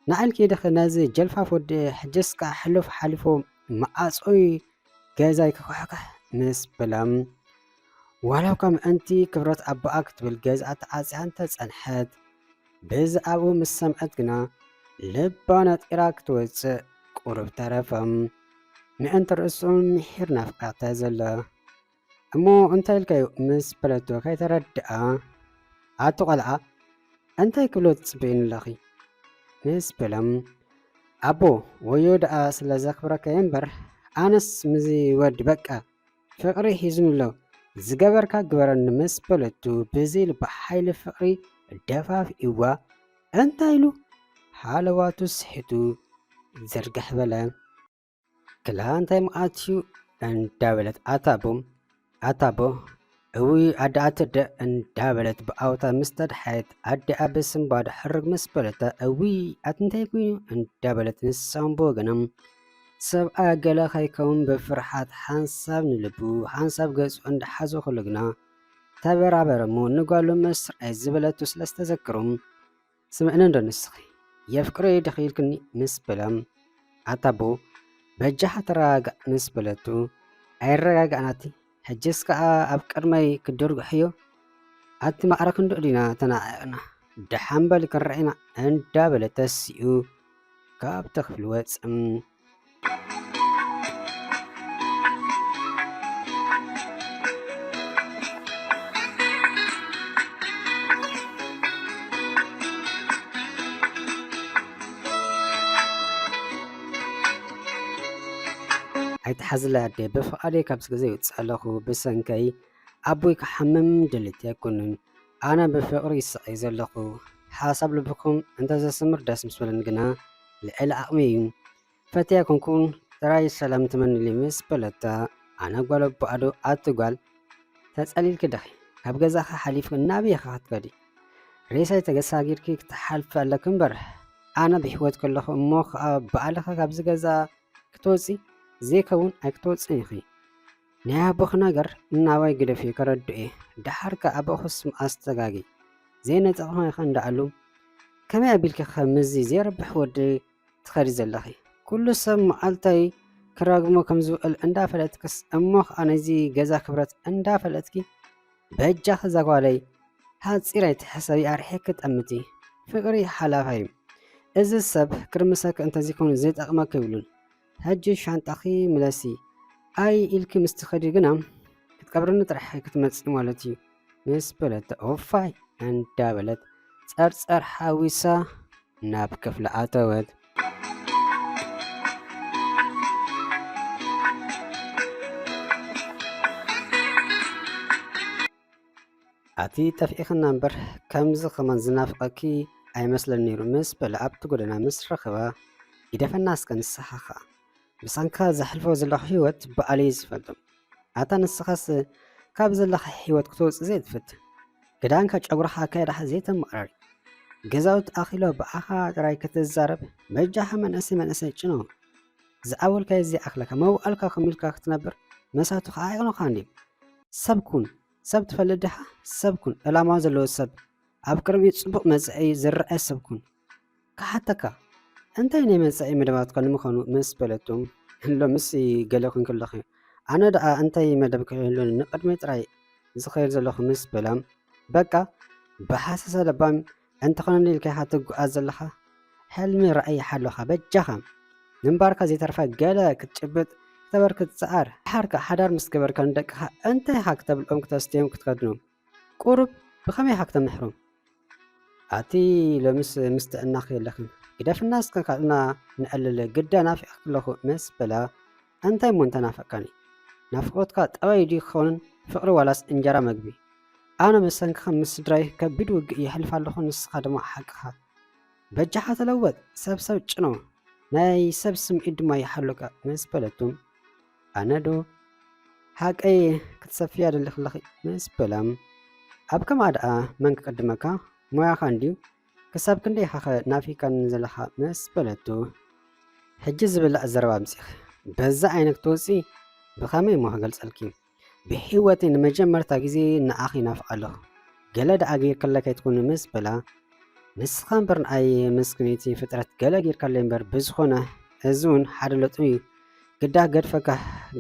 ንዓልኪ ድኺ ነዚ ጀልፋፍ ወዲ ሕጅስ ከዓ ሕሉፍ ሓሊፎ መዓጾይ ገዛይ ክኩሕኩሕ ምስ በላ፣ ዋላ እኳ ምእንቲ ክብረት ኣቦኣ ክትብል ገዝኣ ተዓጽያ እንተጸንሐት፣ በዚ ኣብኡ ምስ ሰምዐት ግና ልባ ነጢራ ክትወጽእ ቁሩብ ተረፈ። ምእንቲ ርእሱ ምሒር ናፍቃ ተዘለ። እሞ እንታይ ኢልካዮ? ምስ በለቶ ከይተረድኣ፣ ኣቲ ቆልዓ እንታይ ክብሎ ትጽበይኒ ኣለኺ? ምስ በሎም፣ ኣቦ ወዮ ደኣ ስለ ዘኽብረካዮ እምበር ኣነስ ምስዚ ወዲ በቃ ፍቕሪ ሒዙኒ ኣሎ፣ ዝገበርካ ግበረኒ ምስ በለቱ ብዘይልባ ሓይሊ ፍቕሪ ደፋፊእዋ እንታይ ኢሉ ሓለዋቱ ስሒቱ ዝርግሕ በለ። ክላ እንታይ መዓት እዩ እንዳበለት ኣታቦ ኣታቦ እውይ ኣደ ኣትደ እንዳበለት ብኣውታ ምስ ተድሓየት ኣዲኣ ብስንባዶ ሕርግ ምስ በለታ እውይ ኣቲ እንታይ ኮይኑ እንዳበለት ንሳውን ብወገኖም ሰብኣ ገለ ከይከውን ብፍርሓት ሓንሳብ ንልቡ ሓንሳብ ገጹ እንዳሓዞ ከሎ ግና ተበራበረ እሞ ንጓሉ ምስርኣይ ዝበለቱ ስለ ዝተዘክሩ ስምዕኒ እንዶ ንስኺ የፍቅሮ እየ ዲኺ ኢልክኒ ምስ በላ ኣታቦ በጃኻ ተረጋጋእ ምስ በለቱ ኣይረጋጋእን ኣቲ ሕጅስ ከኣ ኣብ ቅድመይ ክትድርግሕዮ ኣቲ ማዕረ ክንድኡ ዲና ተነዓዒቕና ደሓን በሊ ክንርኣና እንዳበለ ተሲኡ ካብቲ ክፍሊ ወጸ። ኣይትሓዝለይ ኣደይ፣ ብፍቓደይ ካብዚ ገዛ ይወጽእ ኣለኹ። ብሰንከይ ኣቦይ ክሓምም ድልየተይ ኣይኮነን። ኣነ ብፍቕሪ ይስቐይ ዘለኹ። ሓሳብ ልብኹም እንተዘስምር ደስ ምስ በለኒ ግና ልዕሊ ዓቕመይ እዩ። ፈትየ ኣይኮንኩን፣ ጥራይ ሰላም ትመንሊ ምስ በለታ፣ ኣነ ጓል ኣቦኣ ዶ ኣቲ ጓል ተጸሊልኪ ዲኺ? ካብ ገዛኺ ሓሊፍኪ ናበይ ኢኺ ክትከዲ? ሬሳይ ተገሳጊርኪ ክትሓልፊ ኣለኪ እምበር፣ ኣነ ብህይወት ከለኹ እሞ ኸኣ ባዕልኺ ካብዚ ገዛ ክትወጺ ዘይከውን ኣይክትወጽን ኢኺ። ናይ ኣቦኺ ነገር እናባይ ግደፍዮ ከረድኦ እየ። ደሓር ከኣ ኣቦኺ ስም ኣስተጋጊ ዘይነጸቕኹ ኢኺ እንዳኣሉ ከመይ ኣቢልኪ ኸ ምስዚ ዘይረብሕ ወዲ ትኸዲ ዘለኺ? ኩሉ ሰብ መዓልታይ ክራግሞ ከም ዝውዕል እንዳፈለጥክስ እሞ ኸኣ ናይዚ ገዛ ክብረት እንዳፈለጥኪ በጃኺ እዛ ጓለይ ሓጺር ኣይትሕሰቢ ኣርሒቕኪ ጠምቲ። ፍቕሪ ሓላፋይ እዩ። እዚ ሰብ ክርምሰኪ እንተዘይኮይኑ ዝጠቕመኪ የብሉን። ሕጂ ሻንጣኺ ምለሲ። ኣይ ኢልኪ ምስ ትኸዲ ግና ክትቀብርኒ ጥራሕ ክትመጺ ማለት እዩ ምስ በለቶ ኦፋይ እንዳበለት ጸርጸር ሓዊሳ ናብ ክፍሊ ኣተወት። ኣቲ ጠፊእኽና እምበር ከምዚ ከማን ዝናፍቐኪ ኣይመስለን ነይሩ ምስ በለ ኣብቲ ጎደና ምስ ረኸባ ግደፈና እስከ ንስኻ ኸኣ ብሰንካ ዘሕልፎ ዘለኹ ህይወት ባዕለይ ዝፈልጦ። ኣታ ንስኻስ ካብ ዘለኻ ህይወት ክትወጽእ ዘይትፈትን? ክዳንካ ጨጉርኻ ኣካይዳኻ ዘይተመቕራሪ። ገዛውቲ ኣኺሎ ብኣኻ ጥራይ ክትዛረብ በጃኻ መንእሰይ መንእሰይ ጭኖ። ዝኣወልካዮ ዘይኣኽለካ መዋእልካ ከም ኢልካ ክትነብር መሳቱኻ ኣይቕኑኻን ድዮም? ሰብ ኩን። ሰብ ትፈልጥ ዲኻ? ሰብ ኩን። ዕላማ ዘለዎ ሰብ። ኣብ ቅድሚኡ ጽቡቕ መጻኢ ዝረኣ ሰብ ኩን። ክሓተካ፣ እንታይ ናይ መጻኢ መደባትካ ንምዃኑ ምስ በለቶም፣ ሎምስ ገለ ኮንኪ ኣለኺ። ኣነ ደኣ እንታይ መደብ ክህሉኒ ንቕድመይ ጥራይ ዝኸይድ ዘለኹ ምስ በላ፣ በቃ ብሃሰሰ ለባም እንተኾነኒ ኢልካ ኢኻ ትጓዓዝ ዘለኻ። ሕልሚ ራእይ ይሓልወካ በጃኻ። ምንባርካ ዘይተርፋ ገለ ክትጭብጥ ክተበርክት ጽዓር። ድሓር ከኣ ሓዳር ምስ ገበርካ ንደቅኻ እንታይ ኢኻ ክተብልዖም ክተስትዮም ክትከድኖም? ቁሩብ ብኸመይ ኢኻ ክተምሕሮም? ኣቲ ሎምስ ምስ ጥዕናኺ የለኽን። ግደፍና እስከ ካልእና ንዕልል ግዳ ናፊቕኪ ኣለኹ ምስ በላ፣ እንታይ እሞ እንተናፈቀኒ? ናፍቆትካ ጠባይ ድዩ ክኸውን ፍቅሪ ዋላስ እንጀራ መግቢ? ኣነ ብሰንክኻ ምስ ስድራይ ከቢድ ውግእ የሕልፍ ኣለኹ ንስኻ ድማ ሓቅኻ። በጃኻ ተለወጥ ሰብ ሰብ ጭኖ ናይ ሰብ ስምዒት ድማ ይሓሉካ ምስ በለቱ ኣነ ዶ ሓቀይ ክትሰፍያ ደሊኺ ኣለኺ ምስ በላ ኣብ ከምኣ ደኣ መን ክቅድመካ ሞያኻ እንድዩ ክሳብ ክንደይ ኢኻ ኸ ናፊካኒ ዘለኻ ምስ በለቱ ሕጂ ዝብላዕ ዘረባ ኣምጺኺ በዛ ዓይነ ክትወጺ ብኸመይ እሞ ክገልጸልኪ ብህይወተይ ንመጀመርታ ግዜ ንዓኺ ይናፍቕ ኣለኹ። ገለ ደኣ ገይርክለይ ከይትኩኒ ምስ በላ፣ ንስኻ እምበር ንኣይ መስክነይቲ ፍጥረት ገለ ጌርካለይ እምበር፣ ብዝኾነ እዚ እውን ሓደ ለውጢ እዩ። ግዳ ገድፈካ፣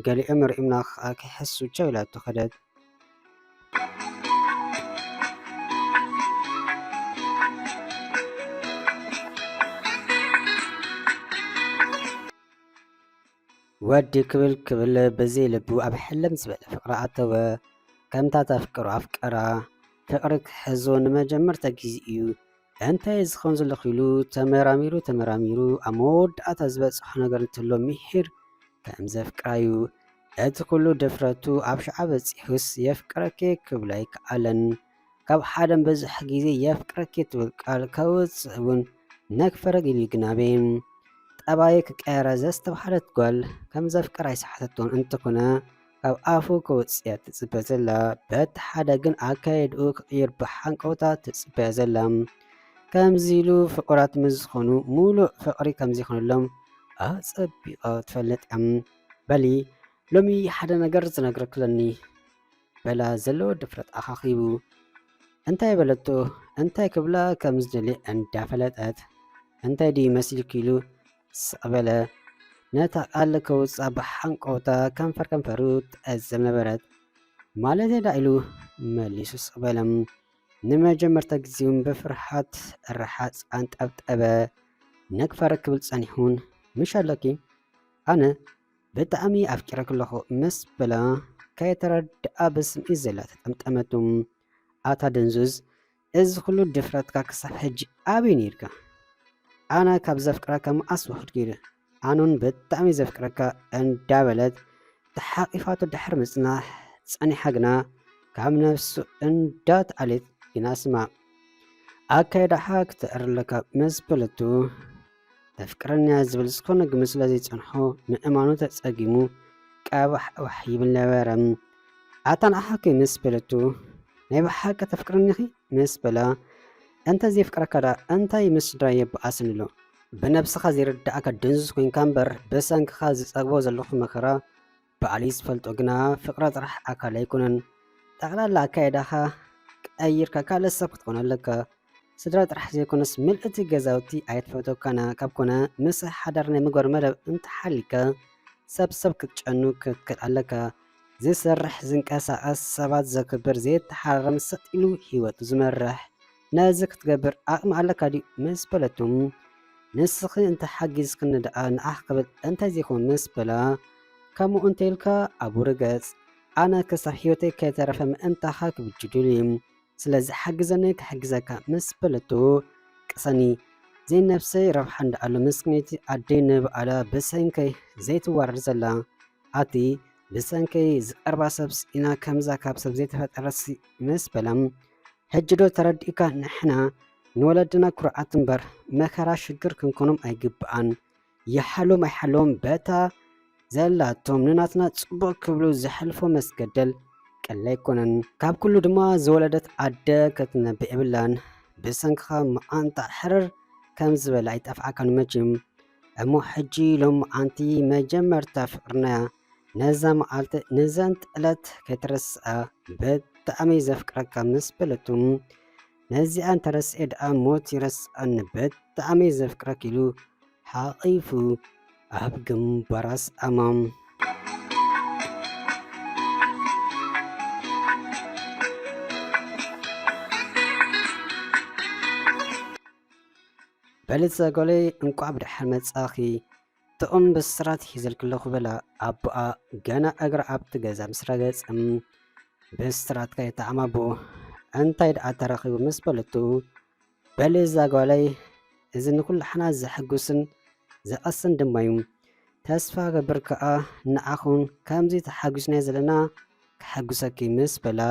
ገሊኦም ርኢምና ከኣ ክሕሱ ቻው ኢላቶ ከደት። ወዲ ክብል ክብል ብዘይ ልቡ ኣብ ሕልም ዝበለ ፍቕሪ ኣተወ። ከምታ ተፍቅሮ ኣፍቀራ ፍቕሪ ክሕዞ ንመጀመርታ ግዜ እዩ። እንታይ ዝኸውን ዘለኹ ኢሉ ተመራሚሩ ተመራሚሩ ኣብ መወዳእታ ዝበጽሖ ነገር እንትህሎ ምሒር ከም ዘፍቅራዩ። እቲ ኩሉ ድፍረቱ ኣብ ሽዓ በጺሑስ የፍቅረኪ ክብላ ኣይከኣለን። ካብ ሓደ ንብዝሕ ግዜ የፍቅረኪ ትብል ቃል ከውጽእ እውን ነክፈረግ ኢሉ ይግናቤ። ጠባይ ክቀየረ ዘስተብሃለት ጓል ከም ዘፍቅራ ኣይሰሓተቶን እንተኾነ ካብ ኣፉ ከውጽያ ትጽበ ዘላ። በቲ ሓደ ግን ኣካየድኡ ክቕይር ብሓንቀውታ ትጽበያ ዘላ። ከምዚ ኢሉ ፍቑራት ምስ ዝኾኑ ሙሉእ ፍቕሪ ከም ዘይኮነሎም ኣጸቢቓ ትፈልጥ እያ። በሊ ሎሚ ሓደ ነገር ዝነግረክለኒ በላ ዘለዎ ድፍረት ኣኻኺቡ። እንታይ በለቶ እንታይ ክብላ ከም ዝደሊ እንዳፈለጠት እንታይ ድዩ መሲልኪ ኢሉ ስቕ በለ። ነታ ቃል ከውጻ ብሓንቀውታ ከንፈር ከንፈሩ ትዕዘብ ነበረት። ማለተይ ዳ ኢሉ መሊሱ ስቕ በለ። ንመጀመርታ ግዜ እውን ብፍርሓት ርሓጽ ኣንጠብጠበ። ነክፈረ ክብል ጸኒሑን ምሽ ኣለኪ ኣነ ብጣዕሚ ኣፍቂረኪ ኣለኹ ምስ በላ ከይተረድኣ ብስምዒት ዘላ ተጠምጠመቱ። ኣታ ድንዙዝ እዚ ኩሉ ድፍረትካ ክሳብ ሕጂ ኣበይ ነይርካ? ኣነ ካብ ዘፍቅረካ መኣስ ውሑድ ገይሩ ኣኑን ብጣዕሚ ዘፍቅረካ እንዳበለት ተሓቂፋቶ ድሕሪ ምጽናሕ ጸኒሓ ግና ካብ ነፍሱ እንዳትኣለት ግና ስማዕ ኣካይዳኻ ክተእርለካ ምስ በለቱ ተፍቅረኒ እያ ዝብል ዝኾነ ግምት ስለ ዘይጸንሖ ምእማኑ ተጸጊሙ ቀባሕባሕ ይብል ነበረ። ኣታ ንዓኻ ከ ምስ በለቱ ናይ ብሓቂ ተፍቅረኒኺ ምስ በላ እንተ ዘየፍቅረካ ደኣ እንታይ ምስ ስድራ የበኣስን ኣሎ። ብነብስኻ ዘይርድኣካ ድንዙዝ ኮይንካ እምበር ብሰንክኻ ዝጸግቦ ዘለኹ መከራ ባዕለይ ዝፈልጦ ግና ፍቕሪ ጥራሕ ኣካል ኣይኮነን። ጠቕላላ ኣካይዳኻ ቀይርካ ካልእ ሰብ ክትኾን ኣለካ። ስድራ ጥራሕ ዘይኮነስ ምልእቲ ገዛውቲ ኣይትፈተውካና ካብ ኮነ ምስ ሓዳር ናይ ምግባር መደብ እንተሓሊካ ሰብ ሰብ ክትጨኑ ክትክእል ኣለካ። ዝሰርሕ ዝንቀሳቐስ ሰባት ዘክብር ዘይተሓራረም ሰጥ ኢሉ ህይወቱ ዝመርሕ ነዚ ክትገብር ዓቕሚ ኣለካ ድዩ ምስ በለቱ ንስኺ እንተሓጊዝክኒ ደኣ ንዓኽ ክብል እንታይ ዘይኮን ምስ በላ ከምኡ እንተኢልካ ኣብኡ ርገጽ ኣነ ክሳብ ህይወተይ ከይተረፈ ምእንታኻ ክብጅዱል እዩ። ስለዚ ሓግዘኒ ክሕግዘካ ምስ በለቶ ቅሰኒ ዘይነብሰይ ረብሓ እንዳኣሎ ምስክነይቲ ኣደይ ንብኣላ ብሰንከይ ዘይትዋረድ ዘላ ኣቲ ብሰንከይ ዝቀርባ ሰብ ስኢና ከምዛ ካብ ሰብ ዘይተፈጠረት ሲ ምስ በላ ሕጂ ዶ ተረዲእካ ንሕና ንወለድና ኩርዓት እምበር መከራ ሽግር ክንኮኖም ኣይግብኣን ይሓሎም ኣይሓሎም በታ ዘላቶም ንናትና ጽቡቕ ክብሉ ዘሕልፎ መስገደል ቀሊል ኣይኮነን። ካብ ኩሉ ድማ ዝወለደት ኣደ ክትነብዕ የብላን። ብሰንክኻ መዓንጣ ሕርር ከም ዝበለ ኣይጠፍኣካን መችም። እሞ ሕጂ ሎም መዓንቲ መጀመርታ ፍቕርናያ ነዛ መዓልቲ ንዘን ጥለት ከይትረስኣ ብጣዕሚ ዘፍቅረካ ምስ በለቱ ነዚኣ እንተረስኤ ደኣ ሞት ይረስኣኒ ብጣዕሚ ዘፍቅረክ ኢሉ ሓቒፉ ኣብ ግንባራ ኣስኣማ። በሊ ዘጎለይ እንቋዕ ብድሓን መጻኺ ጥዑም ብስራት ሒዘልኪ ኣለኹ በላ ኣቦኣ ገና እግራ ኣብቲ ገዛ ምስ ረገጸ ብስራትካ ይጠዓም ኣቦ እንታይ ደኣ ተረኺቡ ምስ በለቱ በሊ እዛ ጓለይ እዚ ንኩላሕና ዘሐጉስን ዘቐስን ድማ እዩ። ተስፋ ገብር ከኣ ንዓኹን ከምዚ ተሓጒስናዮ ዘለና ከሐጉሰኪ ምስ በላ